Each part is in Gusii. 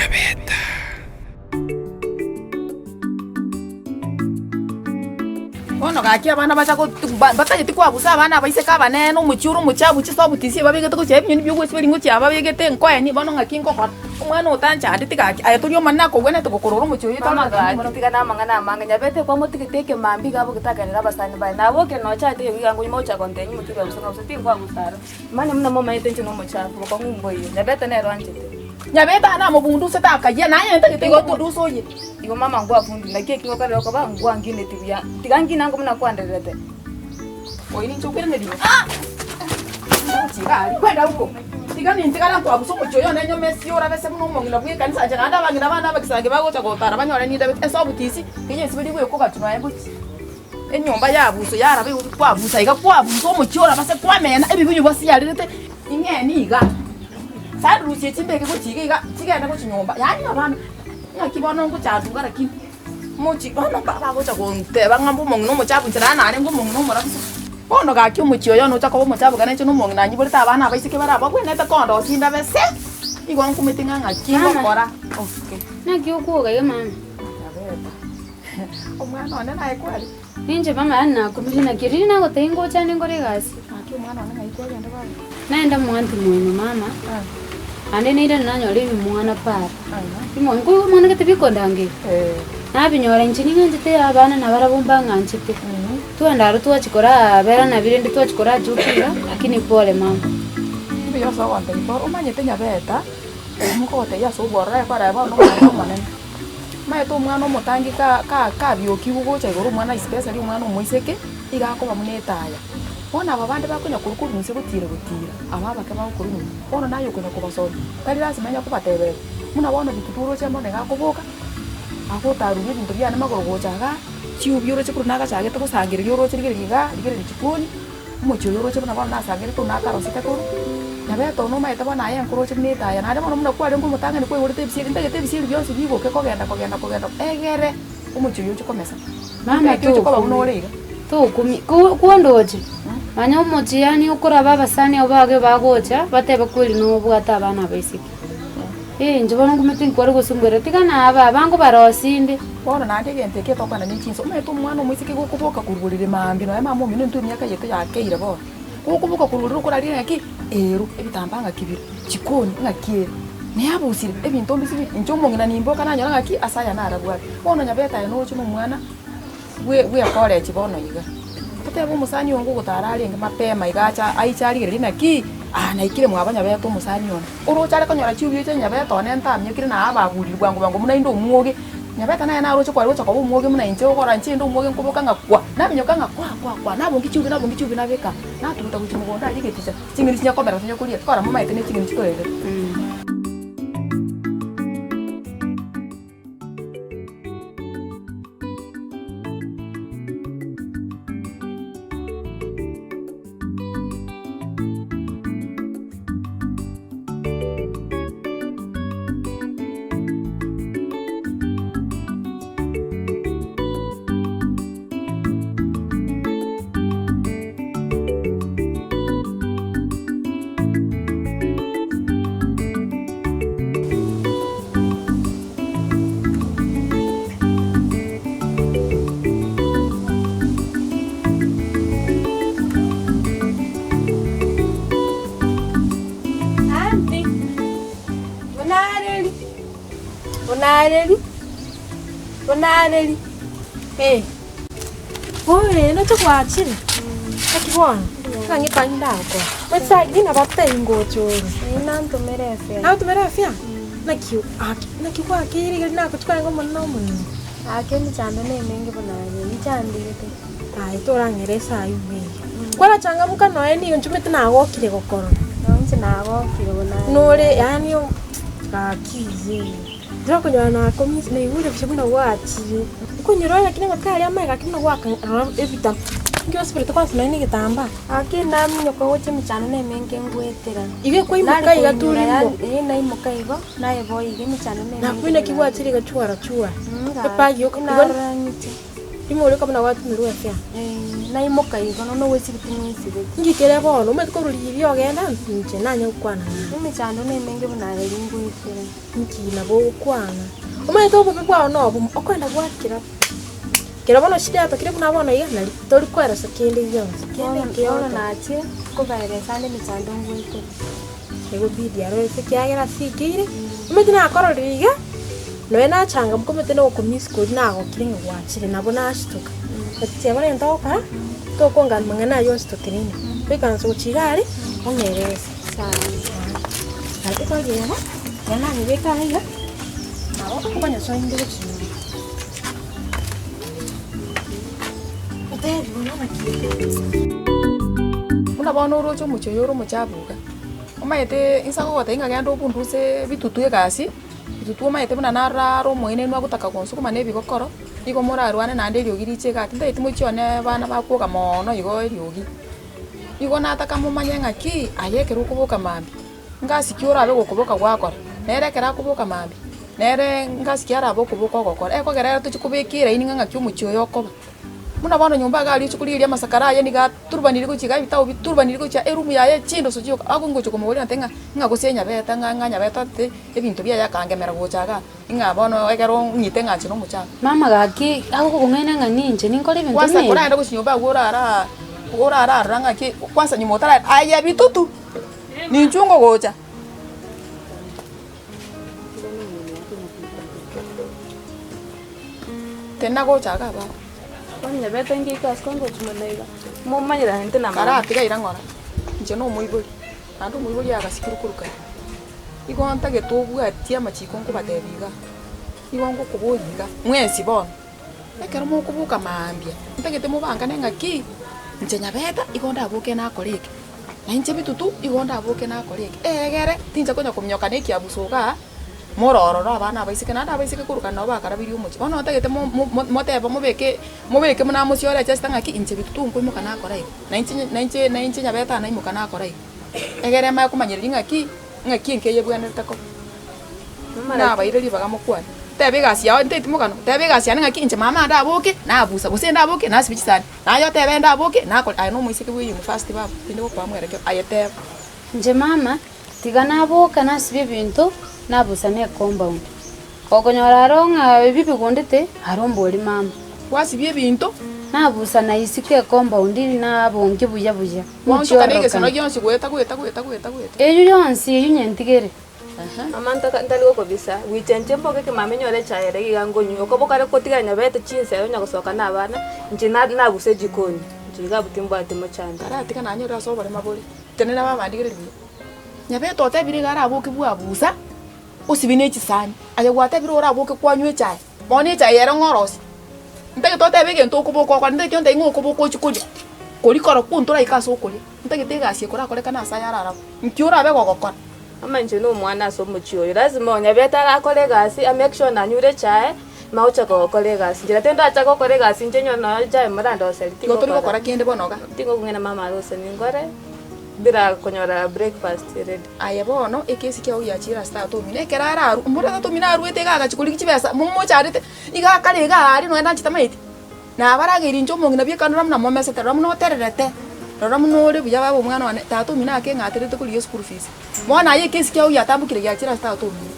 Nyabeta. Bono gaki abana bacha gotu ba batageti koabusa abana abaiseke abanene omochie ore omochafu chisobuti ase babegete gochia ebinyoni bia ogwesiberia ngochia babegete nkoeni bono ng'aki ngokora, omwana otanchandeti gaki aye tori omonene akogwenerete gokorora omochie oyo Mama tore gaki tiga namang'ana amange nyabete kwamotigete ekemambia iga abogete akairera abasani baye nabokire nochate iga iga nyuma ocha gontebia nyuma otige abusa ng'abusa tinkwabusa aro. Manya buna momaete inche nomochafu, bokong'u mboiyo. Nyabete nere oanchete. Nyabete aa namobundusete akayia, naye ntagete Igo nkobundusa oye. Igo mama ngwafundi, naki eki ngokorera okoba ngwangineti buya. Tiga ngine ango buna kwandererete. Oyi ninche okoiraneria ah! Gochia aria, kwenda huko. Tiga nintigare nkwabusa omochie oyo one nyome ase orabese buna omong'ina bw'ekanisa inche naende abang'ina bande abakisangi bagocha gotara banyore nindabete esobutisi, rigia esibe rigoika ogachwa nonya gochia. Enyomba y'abuso yaraba igoro kwabusa iga kwabusa omochie orabase kwamena ebibuyu basiarerete ing'eni iga. Sandurusie chimbeke gochia iga iga chigende gochia nyomba yaani abana ng'aki bono ngochaduga lakini mochie bono bagocha gonteba ng'a mbe omong'ina omochafu inche naye narenge omong'ina omorabu se. Bono gaki omochie oyo nocha koba omochafu ekero inche na omong'ina anyiborete abana abaiseke bare ababwenerete kondosia indabe se, igo nkumete ng'a ng'aki ngokora. Naki okwoga iga mama? Omwana one naye kware. Ninche mama yaani nakumirie naki riria nagotebia ngochande nkore egasi. Gaki omwana one ng'ai kwagenda baba? Naenda mwanti moino mama, naende nairana nanyora ebimwana para. Bimo nkoigwa omwana gete bikondangeria. Nabinyora inche ning'anchete abana nabarabwo mbang'anchete. Twagenda aro twachia korabera nabio rende twachia korachoka iga, lakini pole mama. Mbuya ase ogontebia pole, omanyete nyabeta, nkogotebia ase obwororo ekore bono omwana omonene. Omanyete omwana omotangi ka- ka- kabiokigwe gocha igoro omwana especially omwana omoiseke, iga akoba buna etaya. Bono aba bande bakonya korwa korwa inse gotira gotira, aba abake bagokorwa nyuma, bono naye okonya kobasoria, tari lasima onya kobatebereri, buna bono bitutu oroche bono iga akoboka, agotaruria ebinto biane magoro gocha igaa, chiubi oroche korwa nagachagete gosangereria oroche rigereria igaa, rigereria chikoni. Omochie oyo oroche buna bono nasangereire korwa nakarosete korwa, nabete one omaete bono aye nkoroche buna etaya, naende bono buna kwarenge omotang'ani kwaigorete ebisieri, ntagete ebisieri bionsi bigoke kogenda kogenda kogenda egere omochie oyo oche komesa. Mama Ntagete oche koba buna tokumia, ore iga. tokumia, ko kondoche, manya omochie yaani okoraba abasani abwo bage bagocha, batebe kweri nobwate abana abaiseke. Ee inche bono nkumete nkware gosumbera, tiga naba abango barosinde. Bono naende egento eke etokwana ne chinsa, omanyete omwana omoiseke gokoboka korwa borere mambia nonya mama omino intwe emiaka yaito yakeire bono, gokoboka korwa borere okoraria ng'aki ero, ebitambaa ng'aki bire, chikoni ng'aki ere, neabusire, ebinto mbisibi, inche omong'ina nimboka nanyora ng'aki ase aya narabwate. Bono nyabete aye noroche na omwana. Bwe bw'ekorechi bono iga. Totebe omosani oyo ngogotara arenge mapema iga acha aiche arigererie naki, aa naikire mwabo nyabete omosani one. Oroche are konyora chiubi echi nyabete one ntamiokire na ababuriri bwango bwango buna inde omwoge, nyabete naye naroche kware gocha koba omwoge buna inche okora inche inde omwoge nkoboka ng'a kwa, naminyoka ng'a kwa kwa kwa, nabongi chiubi nabongi chiubi nabeka, natuguta gochia mogondo aria egeticha, ching'eni chinya komera tonya koria, tikora momaete ne ching'eni chikorerete. Aunty, bonareri, bonareri, bonareri, eh. Oye, ndoche gwachire? Naki bono? Ng'a ng'ekanyi ndagokora. Omanyete ng'a nabatebi ngocha ore. Ee, nantomere efea. Nagotomera efea? Naki aki naki gwakeire iga riria kwarenge omonene omonene? Ake emechando nemenge buna aye, nchandegete. Aye torang'ere esaa eywo eye. Kwarachangamuka nonya nigo inche omanyete nagokire gokorora. Nonya inche nagokire buna aye. Nore yaani gaki iyee. Tokonyora nakomisa naigure buya buna gwachire. Okonyora lakini amatuko aria amaye gaki buna gwaka rora ebita. Inki osiberete kwansa nonya na egetambaa. Gaki naminyoka gocha emechando na emenge ngwetera. Igo ekwaimoka iga turi mbo. Ee naimoka igo nayeboa iga emechando na emenge. Nakobua naki gwachire iga chwara chwara. Ebagi yoka igo. Narora ng'iche. Rimo rioka buna gwatumirwe efare. Naimoka igo nonya ogoisibeti ng'oisibeti. Inki kere bono, omanyete korwa riria ogenda, inche nanye gokwana naye. Emechando nemenge buna aye ringoikera. Inki nabo ogokwana? Omanyete obobe bwao nobomo, okoenda gwakera pi. Kero bono shida yatokire buna bono iga, nari tori koeresa kende gionsi, kende Bono nkeiyo bono otari. nachire, nkobaeresa ande emechando ngoikera. Egobidi arorete ekiagera ase ekeire, omanyete nakororire iga, nonya nachangamoka omanyete na ogokomiss koria nagokire ng'a gwachire nabo nashtuka. But tiga bono egento ogokora, tokongana mang'ana aywo onsi totenene, toikaranse gochia iga aria, ong'erese. Sawa. Aya estori eye iga, ekero nanyebeka iga iga, nabo okonyesoa inde gochia ime. Otebi bono naki. Buna bono oroche omochie oyo ore omochafu iga, omanyete inse agogotebia ng'a genda obunduse bitutu egasi, bitutu omanyete buna narora are omoenenu agotaka gonsukuma na ebigokoro, nigo morarwane naende eriogi riche iga tintageti mochie one abana bakwoga moono igo eriogi. Igo nataka momanye ng'aki, aye ekero okoboka mambia, ngasi ki orabe gokoboka gwakora, nere ekero akoboka mambia, nere ngasi ki arabe okoboka ogokora, ekogera ere tochi kobeka eraini ng'a ng'aki omochie oyo okoba. Buna bono nyomba iga aria ochia korigereria amasakara aye nigo aturubanire gochia iga ebitabu biturubanire gochia eroom yaye chindoso chioka, agwo ngochia komogorera nte ng'a ng'a gose enyabeta ng'a ng'a nyabeta ate ebinto biaye akangemera gocha igaa, ng'a bono ekero ng'ite ng'a inche na omochanga. Mama gaki, agokong'aina ng'a ninche ninkore ebinto Kwanza buna ebi. koragende gochia nyomba agwo orara orararora ng'aki kwanza nyuma otara aye bitutu, ninchwe ngogocha. Tena gocha iga abana. Onyebete ngeike ase kongochi mono iga, momanyerane na mama. Karatiga ira ng'ora, inche na omoibori, naende omoibori agasikire korwa kare. Igo ntagete obwatie amachiko nkobatebia iga, igo ngokoboria iga, mwensi bono, ekero mokoboka maambia, ntagete mobangane ng'aki, inche nyabeta igo ndaboke nakore eke, na inche bitutu igo ndaboke nakore eke, egere tincha konya kominyoka na ekiabuso igaa. Mororore abana abaiseke, naende abaiseke korwa kare nabo bakarabirie omochie. Bono otagete mo- mo- mo- motebe mobeke mobeke buna mosiore chest ng'aki inche bitutu nkoimoka nakora iga, na inche na inche na inche nyabete naimoka nakora iga. Egere emanye komanyereria ng'aki, ng'aki enka eye ebwenerete koba. Nabaire ribaga mokwane, teba egasi yao nteti mogano, teba egasi yane ng'aki inche mama ndaboke, nabusa, gose ndaboke nasibia chisani, naye otebe ndaboke nakore, aye na omoiseke bwe university baba, tindi gokoa mwerekeo, aye teba. Inche mama. Tiga naboka nasibie ebinto, nabusa ne ecompound. Gokonyora aro ng'a ebi bigundete, aro mbori mama. Gwasibia ebinto. Nabusa na isiko ecompound nabongia buya buya. Gwaonchoka na egesono Mochiororokana. gionsi goeta goeta goeta goeta goeta. Eyio yonsi eyio nyentigere. Mama ntaka ntari gokobisa, goicha inche mboke ekemama enyore echae ere iga nkonywa, okoba kare kotigara nyabete chinsa onya gosoka na abana, inche na nabusa ejikoni, inche iga abwo timbwati mochando. Karatiga nanyore ase oborema bore. Tenena babandigererie buya. Nyabete otebire iga araboke bwabusa, osibi ne chisani. Aye gwatebire oraboke kwanywa echae, bono echae ere ng'o orosie? Ntagete otebe egento okoboka okore, ntagete ontebie ng'a okoboka ochie koria, koria korokwo ntoraika ase okoria, ntagete egasi ekorakorekane ase aya ararabwo, nki orabe gogokora? Mama inche na omwana ase omochie oyo, lazima onyabete arakore egasi a make sure nanyure echae, magochaka gokora egasi. Inche tari ndachake gokora egasi inche nyore nonya echae morandoseri Igo tori tingokora. gokora kende bono iga. Tingokong'ina mama arose ninkore, bila konyora breakfast ready. Aye bono ekesi kiao giachire ase tata omino, ekero ararwe, mboro tata omino arwete iga agachia korigia chibesa, momocharete, iga akare iga aria nonya nanchete amaeti. Nabarageire inche omong'ina bieka rora buna momesete, rora buna otererete, rora buna ore buya baba omwana one, tata omino akeng'aterete korigia eschool fees. Bono aye ekesi kiao giatambokire giachire ase tata omino.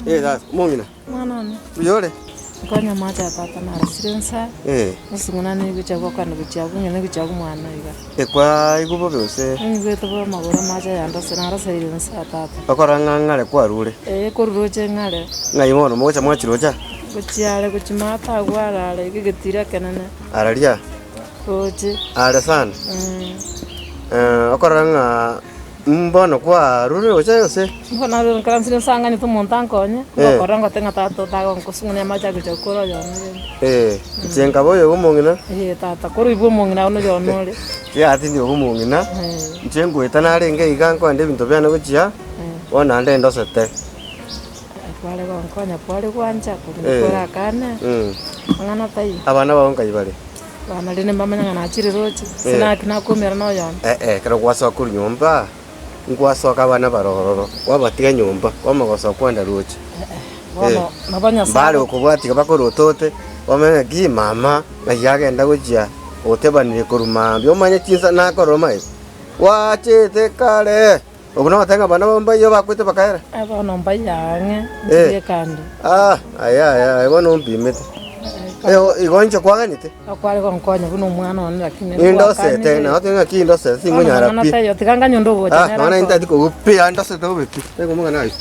Eh, tata, omong'ina. Mwana one. Mbuya ore? Nkonya amache aya tata narosire nsa, Eh. osung'unane negochia gokana gochia abwo ng'ina gochia abwo mwana iga. Ekwaigwa bobe gose? Ninyigwete bobe amagoro amache aya ndose naroseire nsa tata. Okora ng'a ng'are kwarure? Eh, korwa roche ng'are. Ng'ai bono mogocha mwachirocha? Gochia are gochia maate agwo are are iga egetiro ekenene. Araria? Roche. Are sana? Okorora ng'a mbono kwarure roche gose? Bono narure nkaransie nsang'anete omonto ankonye, ngokorora ngote ng'a tata otagonkosung'una amache agocha gokora oyone rende. Eh, inche nkaba oyo bw'omong'ina. Eh tata, korwa oibwe omong'ina bono oyone ore. Kiagera tindi obw'omong'ina, inche ngoeta narenge iga nkoenda ebinto biane gochia, bono naende ndosete. Kware gonkonya, kware gwancha, korende Eh. korakane, mang'ana taiyo. Abana bao nkai bare? Abana rende mbamanye ng'a nachire roche, Eh. sinaki nakoumera na oyonde. Eh eh, ekero gwasoa korwa nyomba, ngwasoka abana bare ororo, kwabatiga nyomba, kwamanya gosoa kwenda roche. Bono nabo Nyasae Mbare okobwatiga bakorwa otote, bamanye ng'aki mama ng'ai agenda gochia otebanire korwa mambia, omanye chinsa nakorora omanyete, gwachete kare. Obwo nogoteba ng'a abana bao mbaiyo bakwete bakaera? Bono mbaiyo ang'e, Eh. nchirie kando. Ah, aya aya aye bono ompimete. Eh, igo inche kwaganete? Okware gonkonya buna omwana one lakini Nindosete, nagoteba ng'aki indosete tingonyara pi. Taiyo tiga nganye onde ogocha Ah, nere nonya akonye. intati kogwa pi, ah, ndosete bobe pi. Tari komong'ana ayio.